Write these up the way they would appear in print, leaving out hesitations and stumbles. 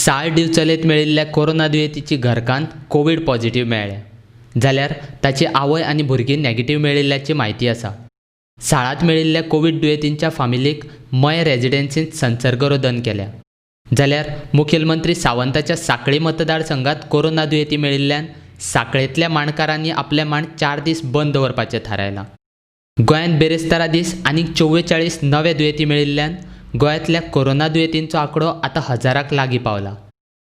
साळ दिवचलेंत मेळिल्ल्या कोरोना दुयेंतीची घरकान्न Covid positive मेळ्ळ्या. जाल्यार ताची आवय आनी भुरगीं नॅगेटिव्ह मेळिल्ल्याची म्हायती आसा. साळांत मेळिल्ल्या कोवीड दुयेंतींच्या फामिलीक मयें रेजिडेन्सींत संसर्गरोधन केल्या. जाल्यार मुखेलमंत्री सावंताच्या सांखळी मतदारसंघात कोरोना दुयेंती मेळिल्ल्यान सांखळेंतल्या मांडकारांनी आपले मांड 4 दीस बंद दवरपाचें थारायलां. गोंयांत बिरेस्तारा दीस आनीक 44 नवे दुयेंती मेळिल्ल्यान गोंयांतल्या कोरोना दुयेंतींचो आंकडो आतां 1000 लागीं पावला.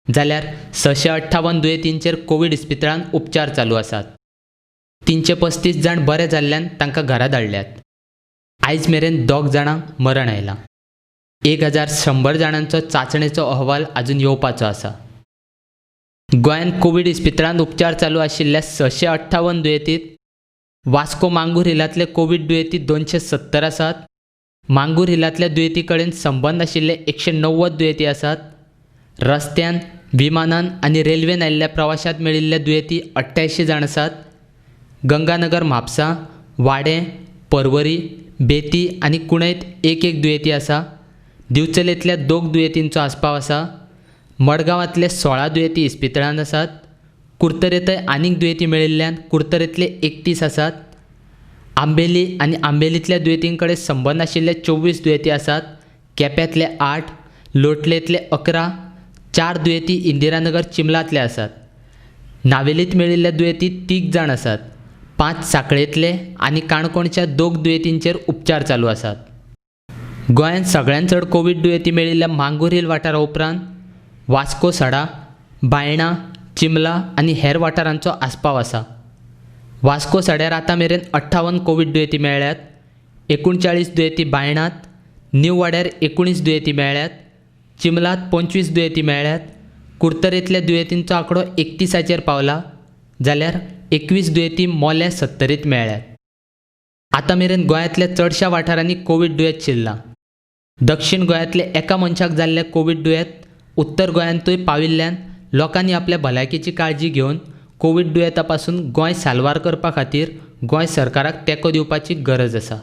जाल्यार 658 दुयेंतींचेर कोवीड इस्पितळांत उपचार चालू आसात. 335 जाण बरे जाल्ल्यान तांकां घरा धाडल्यात. आयज मेरेन 2 जाणांक मरण आयलां. 1100 जाणांचो चांचणेचो अहवाल अजून येवपाचो आसा. गोंयांत कोवीड इस्पितळांत उपचार चालू आशिल्ल्या 658 दुयेंतीत वास्को मांगूर हिलांतले कोवीड दुयेंती 270 आसात. मांगूर हिलांतल्या दुयेंती कडेन संबंद आशिल्ले 190 दुयेंती आसात. रस्त्यान, विमानान आनी रेल्वेन आयिल्ल्या प्रवाशांत मेळिल्ले दुयेंती 88 जाण आसात. गंगानगर म्हापसा, वाडें, परवरी, बेती आनी कुणयत एक एक दुयेंती आसा. दिवचलेंतल्या 2 दुयेंतींचो आस्पाव आसा. मडगांवांतले 16 दुयेंती इस्पितळांत आसात. कुर्तरेंतय आनीक दुयेंती मेळिल्ल्यान कुर्तरेंतले 31 आसात. आंबेली आनी आंबेलींतल्या दुयेंतीं कडेन संबंद आशिल्ले 24 दुयेंती आसात. केप्यांतले 8, लोटलेंतले 11, 4 दुयेंती इंदिरानगर चिमलांतले आसात. नावेलींत मेळिल्ले दुयेंती 3 जाण आसात. 5 सांखळेंतले आनी काणकोणच्या 2 दुयेंतींचेर उपचार चालू आसात. गोंयांत सगळ्यांत चड कोवीड दुयेंती मेळिल्ल्या मांगूर हिल वाठारा उपरांत वास्को सडा, बायणा, चिमला आनी हेर वाठारांचो आस्पाव आसा. वास्को सड्यार आतां मेरेन 58 कोवीड दुयेंती मेळ्ळ्यात. 39 दुयेंती बायणांत, न्यू वाड्यार 19 दुयेंती मेळ्ळ्यात. चिमलांत 25 दुयेंती मेळ्ळ्यात. कुर्तरेंतल्या दुयेंतींचो आंकडो 31 पावला, जाल्यार 21 दुयेंती मोल्या 70 मेळ्ळ्यात. आतां मेरेन गोंयांतल्या चडश्या वाठारांनी कोवीड दुयेंत शिरलां. दक्षिण गोंयांतले एका मनशाक जाल्लें कोवीड दुयेंत उत्तर गोंयांतूय पाविल्ल्यान लोकांनी आपल्या भलायकेची काळजी घेवन कोवीड दुयेंता पासून गोंय साल्वार करपा खातीर गोंय सरकाराक तेंको दिवपाची गरज आसा.